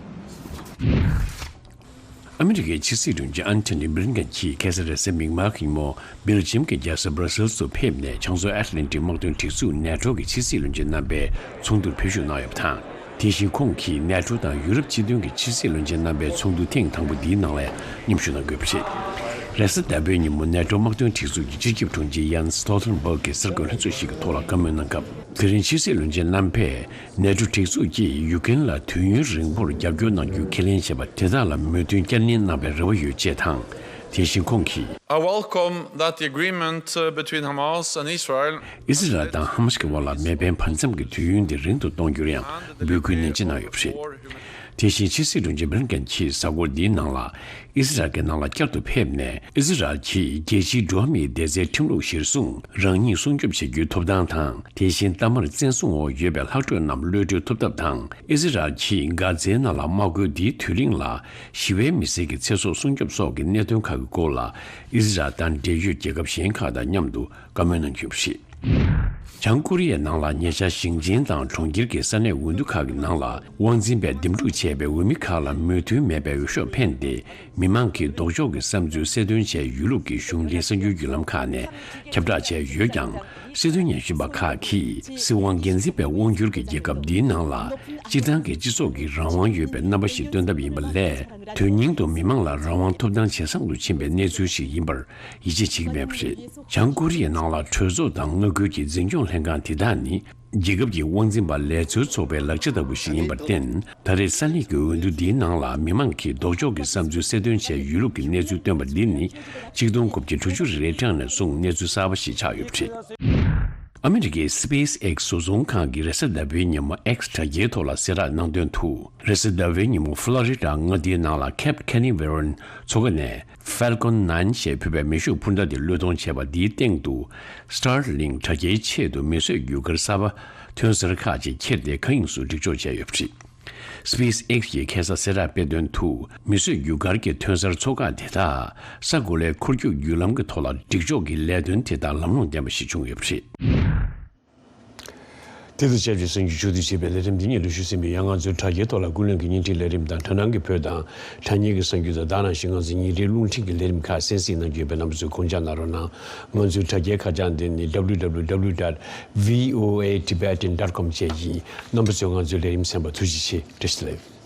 ཨ་མི་རི་ཀའི་ཕྱི་སྲིད་དྲུང་ཆེ་ཨན་ཐོ་ནི་བྷི་ལིན་ཀེན་གྱིས་ཁ་སང་རེས་གཟའ་མིག་དམར་གྱི་ཉིན་མོ་སྦེལ་ཇིམ་གྱི་རྒྱལ་ས་སྦྲ་སེལ་སུ་ཕེབས་ནས་བྱང་ཕྱོགས་ཨེཊ་ལན་ཊིག་དམག་དོན་སྒྲིག་འཛུགས་ནེ་ཊོ་གི་ཕྱི་སྲིད་བློན་ཆེན་རྣམ་པའི་ཚོགས་འདུར་ཕེབས་ཞུགས་གནང་ཡོད་པ་དང་། དེ་བཞིན་ཁོང་གིས་ནེ་ཊོ་དང་ཡུ་རོབ་སྤྱི་མཐུན་གྱི་ཕྱི་སྲིད་བློན་ཆེན་རྣམ་པའི་ཚོགས་འདུ་ཐེངས་དང་པོ་འདིའི་ནང་ལ་མཉམ་ཞུགས་གནང་དགོས་པ་རེད། རེས་གཟའ་ཟླ་བའི་ཉིན་མོ་ནེ་ཊོ་དམག་དོན་སྒྲིག་འཛུགས་ཀྱི་སྤྱི་ཁྱབ་དྲུང་ཆེ་ཡན་སི་སྟོལ་ཐན་བྷག་གིས་གསར་འགོད་ལྷན་ཚོགས་ཤིག་གི་ཐོག་ལ་བཀའ་མོལ་གནང་སྐབས། དེ་རིང་ཕྱི་སྲིད་བློན་ཆེན་རྣམ་པས་ནེ་ཊོ་སྒྲིག་འཛུགས་ཀྱིས་ཡུ་ཀེ་རེན་ལ་དུས་ཡུན་རིང་པོར་རྒྱབ་སྐྱོར་གནང་རྒྱུ་ཁས་ལེན་བྱས་པ་དེ་དག་ལ་མོས་མཐུན་བསྐྱར་ནན་གནང་བའི་རེ་བ་ཡོད་ཅེས་དང་། དེ་བཞིན་ཁོང་གིས། I welcome that the agreement, uh, between Hamas and Israel ཨི་ཟི་རལ་དང་ཧ་མ་སི་གི་དབར་ལ་མེ་འཕེན་བར་མཚམས་ཀྱི་དུས་ཡུན་དེ་རིང་དུ་གཏོང་རྒྱུར་ཡང་འབོད་སྐུལ་ནན་ཆེ་གནང་ཡོད་པ་རེད། དེ་བཞིན་ཕྱི་སྲིད་དྲུང་ཆེ་བྷི་ལིན་ཀེན་གྱིས་གཟའ་འཁོར་འདིའི་ནང་ལ་ཨི་ཟི་རལ་གྱི་ནང་ལ་བསྐྱར་དུ་ཕེབས་ནས། ཨི་ཟི་རལ་གྱིས་རྒྱལ་སྤྱིའི་འགྲོ་བ་མིའི་བདེ་རྩའི་ཁྲིམས་ལུགས་གཞིར་བཟུང་རང་ཉིད་སྲུང་སྐྱོབ་བྱེད་རྒྱུའི་ཐོབ་ཐང་དང་། དེ་བཞིན་གཏའ་མར་བཙན་བཟུང་འོག་ཡོད་པའི་ལྷག་འཕྲོས་རྣམས་གློད་གྲོལ་ཐུབ་ཐབས་དང་། ཨི་ཟི་རལ་གྱིས་གྷ་ཛའི་ནང་ལ་དམག་རྒོལ་འདིའི་དུས་རིང་ལ་ཞི་བའི་མི་སེར་གྱི་ཚེ་སྲོག་སྲུང་སྐྱོབ་སོགས་ཀྱི་གནད་དོན་ཁག་གི་སྐོར་ལ་ཨི་ཟི་རལ་དང་འབྲེལ་ཡོད་རྒྱལ་ཁབ་གཞན་ཁག་དང་མཉམ་དུ་བཀའ་མོལ་གནང་རྒྱུ་ཡིན་པ་རེད། བྱང་ཀོ་རི་ཡའི་ནང་ལ་ཉེ་ཆར་ཞིང་ཆེན་དང་གྲོང་ཁྱེར་གྱི་ས་གནས་འོས་བསྡུ་ཁག་གི་ནང་ལ་དབང་འཛིན་པས་འདེམས་སྒྲུག་བྱས་པའི་འོས་མི་ཁག་ལ་མོས་མཐུན་མེད་པའི་འོས་ཤོག་འཕེན་ཏེ། མི་མང་གིས་ལྡོག་ཕྱོགས་ཀྱི་བསམ་ཚུལ་གསལ་སྟོན་བྱས་ཡོད་ལུགས་ཀྱི་གཞུང་འབྲེལ་གསར་འགྱུར་བརྒྱུད་ལམ་ཁག་ནས་ཁྱབ་བསྒྲགས་བྱས་ཡོད་ཀྱང་། སྲིད་དོན་ཉམས་ཞིབ་པ་ཁག་གིས་སྲིད་དབང་སྒེར་འཛིན་པའི་དབང་སྒྱུར་གྱི་རྒྱལ་ཁབ་འདིའི་ནང་ལ་སྤྱིར་བཏང་གི་སྤྱི་ཚོགས་ཀྱི་རང་དབང་ཡོད་པའི་རྣམ་པ་ཞིག་སྟོན་ཐབས་ཡིན་པ་ལས། དོན་སྙིང་དུ་མི་མང་ལ་རང་དབང་ཐོབ་ཐང་ཇེ་བཟང་དུ་ཕྱིན་པའི་གནས་ཚུལ་ཞིག་ཡིན་པར་ཡིད་ཆེས་བྱེད་ཀྱི་མེད་པ་རེད། བྱང་ཀོ་རི་ཡའི་ནང་ལ་གྲོས་ཚོགས་དང་མངའ་ཁུལ་གྱི་འཛིན་སྐྱོང་ལྷན་ཁང་དེ་དག་ནི། རྒྱལ་ཁབ་ཀྱི་དབང་འཛིན་པ་ལས་འཛོལ་ཚོགས་པའི་ལག་ཆ་ལྟ་བུ་ཞིག་ཡིན་པར་བརྟེན། ད་རེས་ས་གནས་ཀྱི་འོས་བསྡུ་འདིའི་ནང་ལ་མི་མང་གིས་ལྡོག་ཕྱོགས་ཀྱི་བསམ་ཚུལ་གསལ་སྟོན་བྱས་ཡོད་ལུགས་ཀྱི་གནས་ཚུལ་བཏོན་པ་འདི་ནི་ཆིག་སྟོང་དགུ་བརྒྱ་དྲུག་ཅུ་རེ་རེའི་གྲངས་ནས་བཟུང་གནས་ཚུལ་གསར་པ་ཞིག་ཆགས་ཡོད་པ་རེད། ཨ་མི་རི་ཀའི་སི་པེ་སི་ཨེག་སི་བཟོ་ཚོང་ཁང་གིས་རེས་གཟའ་ཟླ་བའི་ཉིན་མོ་ཨེག་སི་དྲ་རྒྱའི་ཐོག་ལ་གསལ་བསྒྲགས་གནང་དོན་དུ། རེས་གཟའ་ཟླ་བའི་ཉིན་མོ་ཧྥ་ལོ་རི་ཌ་མངའ་སྡེའི་ནང་ལ་Cape Canaveral མཚོ་ཁ་ནས་Falcon Nine ཞེས་འབོད་པའི་མེ་ཤུགས་འཕུར་མདའ་དེ་བློས་གཏོང་བྱས་པ་འདིའི་སྟེང་དུ་Starlink དྲ་རྒྱའི་ཆེད་དུ་མིས་བཟོས་རྒྱུ་སྐར་གསར་པ་ཐོན་གསར་ཁག་ཅིག་ཁྱེར་ཏེ་མཁའ་དབྱིངས་སུ་སྒྲིག་འཇོག་བྱས་ཡོད་པ་རེད། སི་པེ་སི་ཨེག་སི་ཡིས་ཁ་སང་གསལ་བསྒྲགས་སྤེལ་དོན་དུ། མིས་བཟོས་རྒྱུ་སྐར་གྱི་ཐོན་གསར་མཚོ་འགག་དེ་དག་ས་གོ་ལའི་འཁོར་རྒྱུག་བརྒྱུད་ལམ་གྱི་ཐོག་ལ་སྒྲིག་འཇོག་གི་ལས་དོན་དེ་དག་ལམ་ལྷོང་ལྡན་པ་ཞིག་བྱུང་ཡོད་པ་རེད། དེ་དང་ཆབས་ཅིག་གསར་འགྱུར་ཕྱོགས་བསྡུས་བྱས་པའི་ལས་རིམ་འདི་ཉིད་ལ་ཞུ་ཟིན་པའི་ཡང་ང་ཚོའི་དྲ་རྒྱའི་ཐོག་ལ་ཀུན་གླེང་གི་བརྙན་འཕྲིན་ལས་རིམ་དང་དྲ་སྣང་གི་བོད་དང་དྲ་བརྙན་གྱི་གསར་འགྱུར་དང་དེ་ནང་བཞིན་ང་ཚོའི་ཉིན་རེའི་རླུང་འཕྲིན་གྱི་ལས་རིམ་ཁག་གསན་གཟིགས་གནང་རྒྱུ་ཡོད་པས་རྣམ་པ་ཚོས་དགོངས་འཇགས་གནང་རོགས་གནང་། ང་ཚོའི་དྲ་རྒྱའི་ཁ་བྱང་འདི་ནི་W W W dot V O A Tibetan dot com བཅས་ཡིན། རྣམ་པ་ཚོས་ང་ཚོའི་ལས་རིམ་གསན་པར་ཐུགས་རྗེ་ཆེ། བཀྲ་ཤིས་བདེ་ལེགས།